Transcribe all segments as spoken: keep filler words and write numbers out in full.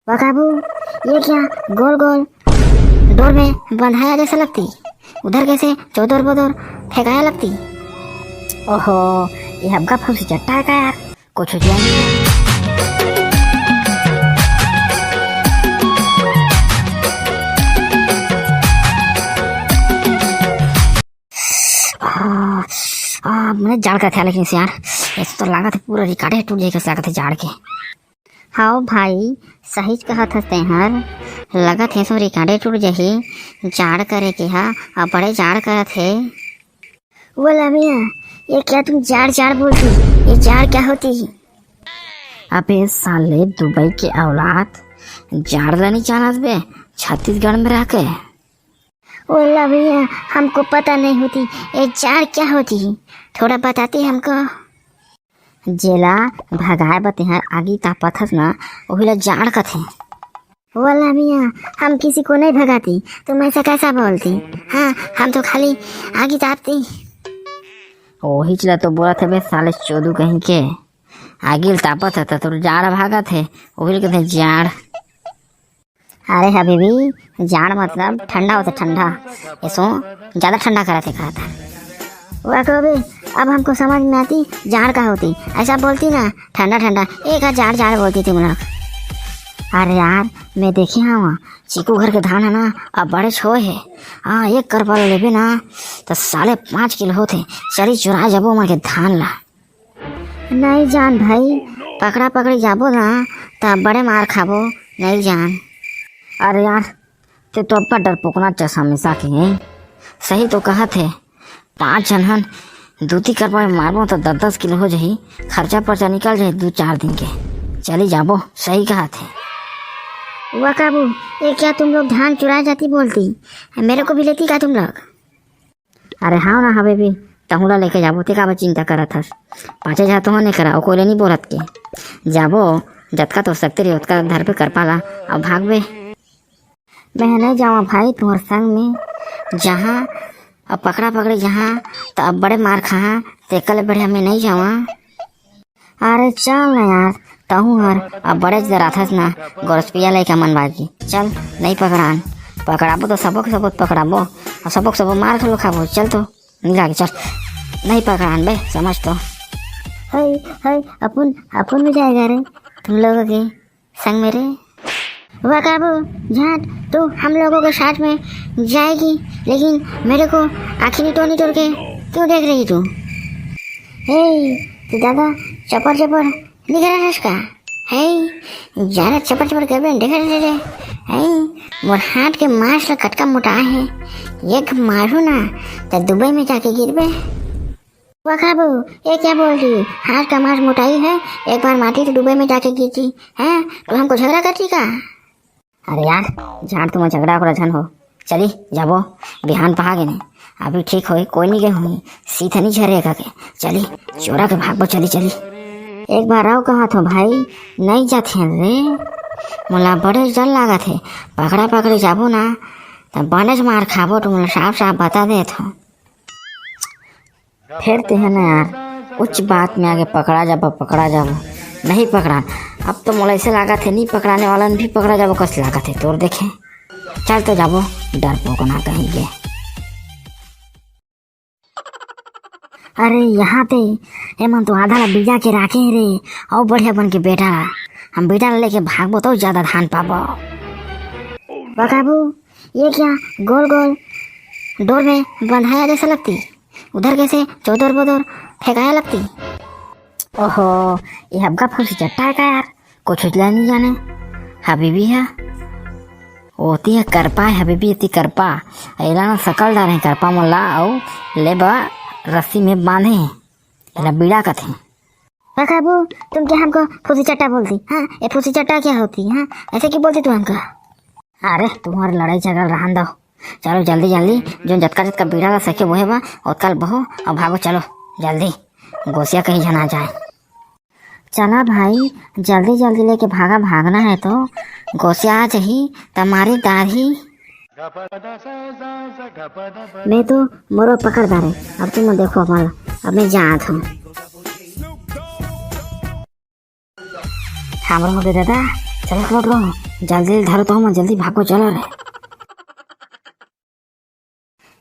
वाह काबू, ये क्या गोल गोल डोर में बंधाया जैसा लगती, उधर कैसे चौदर बदर फेंकाया लगती। ओहो, ये हमका फुंसी चट्टा है का यार? कुछ हो जाए। आ, आ, मैंने जाड़ का ख्याल है कि यार, ऐसे तो लागत है पूरा रिकॉर्ड है टूट जाएगा, लागत है जाड़ के। हाओ भाई, सहीच कहत हस तेंहर, लगत हे सो रिकॉर्डे टूट जाही। जाड़ करे के हा, अब बड़े जाड़ करत हे। वो लमिया, ये क्या तुम जाड़ जाड़ बोलती? ये जाड़ क्या होती? अबे साले दुबई के औलाद, जाड़ ला नहीं जानत बे, छत्तीसगढ़ में रह के। ओला भैया, हमको पता नहीं होती, ये जाड़ क्या होती? थोड़ा बताती हमको। जेला भगाए बर तेंहर आगी तापत हस ना, ओही ला जाड़ कथे। ओला भैया, हम किसी को नहीं भगाती, तुम ऐसा कैसा बोलती? हाँ, हम तो खाली आगी तापती। ओही ला तो बोलत हबे साले चोदू कहीं के। आगी ल तापत ह त तोर जाड़ भागत हे, ओही ल कथे जाड़। अरे हबीबी, जाड़ मतलब ठंडा होथे, ठंडा। एसो ज्यादा ठंडा करत हे कहत हे। वाह कबे, अब हमको समझ में आती जाड़ का होती। ऐसा बोलती ना, ठंडा ठंडा, एक जाड़ जाड़ बोलती थी मुला। अरे यार, मैं देखे हवा, चीकू घर के धान है ना, अब बड़े छोए है। हाँ, एक करपा लेबे ना, तो साले पाँच किलो होथे। चली चुरा जाबो मन के धान ला। नहीं जान भाई, पकड़ा पकड़ी जाबो ना, त बड़े मार खाबो, नहीं जान। अरे यार, ते तो अब्बड़ डरपोकना चस हमेशा के है। सही तो कहत हे, पाँच झन हन, दू ती करपा में मारबो त दस दस किलो हो जाही, खर्चा पर्चा निकल जाही दू चार दिन के। चली जाबो, सही कहत हे। वाह काबू, ये क्या तुम लोग धान चुराए जाती बोलती? मेरे को भी लेती क्या तुम लोग? अरे हाँ ना हबीबी, तहूँ ला लेके जाबो, ते काबर चिंता करत हस? पाँचे झा तो होने करा, ओ कोई ले नहीं बोलत के। जाबो, जतका तो सकते रही, ओतका धरबे करपा ला, अब भागबे। मैं नहीं जावा भाई तुहर संग में, जहाँ अब पकड़ा पकड़ी जहाँ, तो अब बड़े मार खाहा, तेकर ले बढ़िया मैं नहीं जावा। अरे चल ना यार, तहूँ हर अब बड़े डराथस ना, गोरसपिया लइका मन बागी। चल, नहीं पकड़ान, पकड़ाबो तो सबक सबक पकड़ाबो, और सबक सबक मार घलो खाबो। चल तो, निकल के चल, नहीं पकड़ान बे, समझ तो। हाय, हाय, अपन, अपन भी जाएगा रे, तुम लोगों के संग में रे। वाह काबू, झाट, तू हम लोगों के साथ में जाएगी, लेकिन मेरे को आँखें निटोर निटोर के क्यों देख रही तू? हे, तू दादा चपर चपर निकल रहा है इसका। हे, ज्यादा चपर चपर कर रहे, देख रहे रे। हे, मोर हाथ के मांस ला कतका मोटा है, एक मारू ना, तो दुबई में जाके गिरबे। वाह काबू, ये क्या बोल रही? हाथ का मांस मोटाई है, एक बार मारती तो दुबई में जाके गिरती है, तो हमको झगड़ा करती का? अरे यार, झाट तुम झगड़ा करो झन हो, चली जाबो, बिहान पहा गे नहीं, अभी ठीक होई, कोई नहीं गए होई, सीधा नहीं झरेगा के, चली, चोरा के भागबो, चली, चली। एक बार आओ कहा थो भाई, नहीं जाथे रे, मोला बड़े डर लागत हे, पकड़ा पकड़ी जाबो ना, त बनेच मार खाबो, तुम साफ साफ बता देत हो। फेर तेहे ना यार, कुछ बात में आगे पकड़ा जाबो, पकड़ा जाबो। नहीं पकड़ान, अब तो मोला ऐसे लागत हे, नहीं पकड़ाने वाला भी पकड़ा जाबो, कस लागत हे तोर देखे। चल तो जाबो, डरपोकना कहीं के। अरे यहाँ ते, एमन तो आधा ला बीजा के राखे हे रे, अउ बढ़िया बन के बेटा ला। हम बेटा ला लेके भागबो तो ज्यादा धान पाबो। वाह काबू, ये क्या गोल गोल डोर में बंधाया जैसा लगती, उधर कैसे चौदर बदर फेंकाया लगती। ओहो, ये हमका फूसी चट्टा है का यार? कुछ उजला नहीं जाने। हबीबी है, ओती है करपा है हबीबी, एती करपा। एला ना सकल डारे करपा मन ला, अउ ले बा रस्सी में बांधे हैं। एला बीड़ा कथे। वाह काबू, तुम क्या हमको फूसी चट्टा बोलती? हाँ, ये फूसी चट्टा क्या होती है? हाँ, ऐसे क्यों बोलती तू हमको? अरे, तुम्हार लड़ाई झगड़ा रहन दो। चलो जल्दी जल्दी, जो जतका जतका बीड़ा ला सके वो है बा, ओतका ल बहो और भागो, चलो जल्दी, गोसिया कहीं झन आ जाए। चला भाई, जल्दी जल्दी लेके भागा, भागना है तो। गोसिया आ जाही त मारी दारही। मैं तो मोरो पकड़ दारे, अब तुम देखो हमारा, अब मैं जात हूँ। हमरो हो गए दादा, चलो लौट लो। जल्दी धरो तो मन, जल्दी भागो, चलो रे।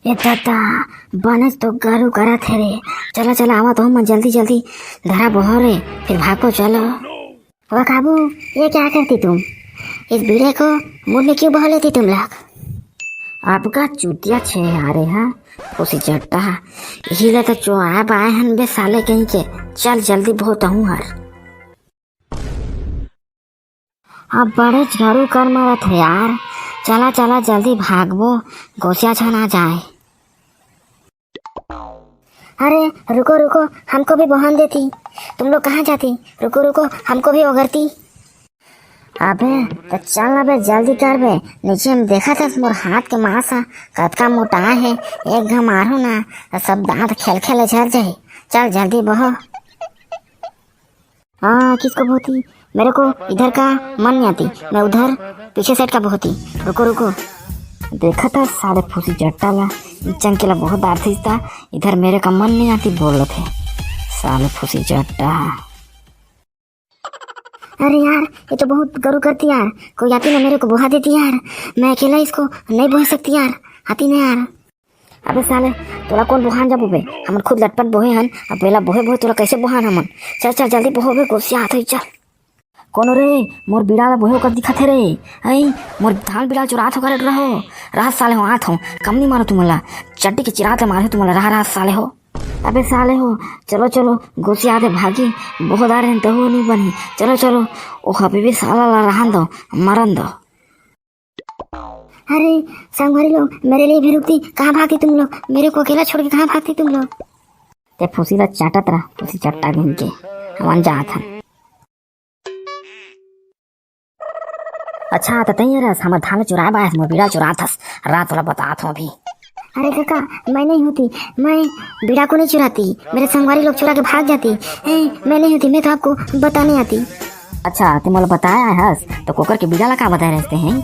ए दादा, बनेच तो गरू करत हे रे। चला, चला, आवा तो मन, जल्दी, जल्दी धरा बोहो रे, फिर भागो, चलो। ओ काबू, ये क्या करती तुम? इस बीड़े को मुंह में क्यों बोह लेती तुम लोग? आपका चूतिया छे आ रहे हैं, उसी चट्टा। यही ले तो चो आए बाए हन बे साले कहीं के। चल जल्दी बोहत हूँ हर। अब बड़े झाड़ू कर मारत हो यार। चला, चला, जल्दी भागबो, गोसिया छना जाए। अरे रुको, रुको, हमको भी बोहन देती। तुम लोग कहाँ जाती? रुको, रुको, हमको भी ओगरती। अबे तो चल ना बे, जल्दी कर बे। नीचे में देखा था मोर हाथ के मांस ह, कतका मोटाए हे। एक घा मारू ना, तो सब दांत खेल खेले झर जाए। चल जल्दी बोहो। हाँ, किसको बोहती? मेरे को इधर का मन नहीं आती, मैं उधर पीछे साइड का बोहती। रुको, रुको। देखा था साले फूसी चट्टा ला, ई चंकेला बहुत दार थी था। इधर मेरे का मन नहीं आती बोल रहे थे, साले फूसी चट्टा। अरे यार, ये तो बहुत गरू करती यार, कोई आती ना मेरे को बोहा देती यार, मैं अकेला इसको नहीं बोह सकती यार, आती ना यार। अबे साले, तोला कौन बोहान जाबो बे? हमन खुद लटपट बोहे हन, अब बेला बोहे बोहे तोला कैसे बोहान हमन? चल चल जल्दी बोहो बे, गोसिया हाथ होई, चल। कौन रे? मोर बीड़ा ला बोहे ओकर दिखत हे रे। ऐ, मोर धान बीड़ा चुरात हो करे रहो। रहा साले हो, आत हो, कम नहीं मारो तुमला। चड्डी के चिरात ले मारे तुमला, रहा रहा साले हो। अबे साले हो, चलो चलो, गोसिया दे भागी, बहुत आ रहे हैं, तो नहीं बनी। चलो चलो, ओ अभी भी साला ला रहन दो, मरन दो। अरे संगवारी लोग, मेरे लिए भी रुकती, कहाँ भागती तुम लोग? मेरे को अकेला छोड़ के कहाँ भागती तुम लोग? ते फूसी ला चाटत रह, फूसी चट्टा घूम के, हमन जात हन। अच्छा, त तैं रस, हमर धान चुराए बायस, मोर बीड़ा चुरात हस, रात वाला बतात हूँ अभी। अरे काका, मैं नहीं होती, मैं बीड़ा को नहीं चुराती, मेरे संगवारी लोग चुरा के भाग जाती। ए, मैं नहीं होती, मैं तो आपको बताने आती। अच्छा, ते मोला बताए आए हस, तो कोकर के बीड़ा ला का बताए रहते हैं?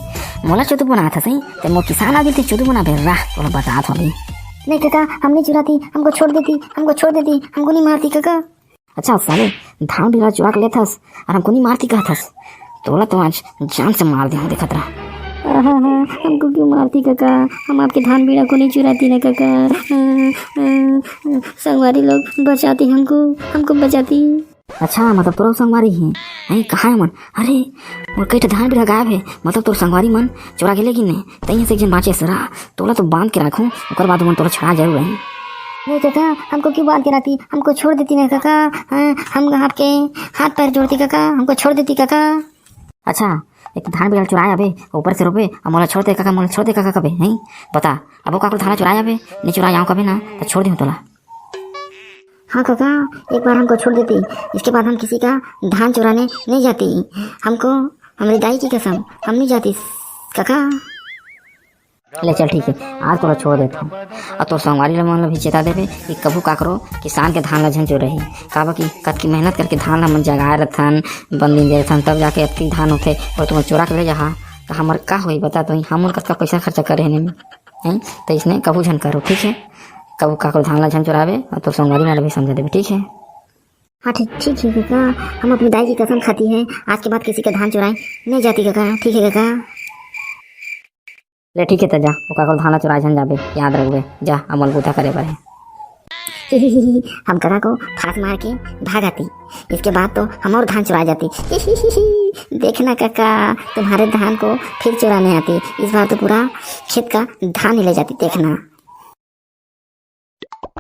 मोला चुदू बनात हस, हैं? ते मोर किसान आदमी ते चुदू बनाबे, राह, तोला बतात हूँ अभी। नहीं काका, हम नहीं चुराती, हमको छोड़ देती, हमको छोड़ देती, हमको नहीं मारती काका। अच्छा साले, धान बीड़ा चुरा के लेथस और हमको नहीं मारती कहथस, तोला तो आज जान से मार दे हूँ, देखत रह। आहा, हमको क्यों मारती काका? हम आपके धान बीड़ा को नहीं चुराती ना काका। अ, अ, अ, संगवारी लोग बचाती हमको, हमको बचाती। अच्छा, मतलब तोरो संगवारी ही? नहीं, कहाँ है मन? अरे, मोर कई ठो धान बीड़ा गायब है, मतलब तोर संगवारी मन चुरा के लेगिन ने, तइये से एक झन बाँचे सरा, तोला तो बांध के राखूं, ओकर बाद मन तोला छुड़ा जरूर रही। नहीं काका, हमको क्यों बांध के रखती? हमको छोड़ देती ना काका। हाँ, हम आपके हाथ पैर जोड़ती काका, हमको छोड़ देती काका। अच्छा, एक धान बीड़ा चुराए अबे, ऊपर से रोबे, अब मोला छोड़ दे काका, मोला छोड़ दे काका कबे, हैं? बता, अब वो काकर धान चुराए अबे, नहीं चुराए आऊँ कबे ना, तो छोड़ दे तोला। हाँ काका, एक बार हमको छोड़ देती, इसके बाद हम किसी का धान चुराने नहीं जाती। हमको, हमारी दाई की कसम, हम नहीं जाती काका। ले चल ठीक है, आज तोला छोड़ देता हूँ। और तोर संगवारी मन ला भी चेता देबे कि कभू काकरो किसान के धान ला झन चुराही। काबर कि कतकी मेहनत करके धान ला हमन जगाए रथन, बंदिन दे रथन, तब जाके अतकी धान होथे, और तुमन चुरा के ले जाहा, तो हमर का होई बता तो, हमन कतका पैसा खर्चा करे हन एमे, हैं? तो इसने कभू झन करो, ठीक है? कभू काकरो धान ला झन चुराबे, और तोर संगवारी मन ला भी समझा देबे, ठीक है? हाँ ठीक, ठीक है काका, हम अपनी दाई की कसम खाती है, आज के बाद किसी का धान चुराए नहीं जाती काका, ठीक है काका? ले ठीक है, त जा, ओ काकर धान ला चुराए झन जाबे, याद रखबे, जा, अमल बूता करे बर है। हम काका को फांस मार के भाग आती, इसके बाद तो हम और धान चुरा जाती। देखना काका, तुम्हारे धान को फिर चुराने आती, इस बार तो पूरा खेत का धान ही ले जाती, देखना।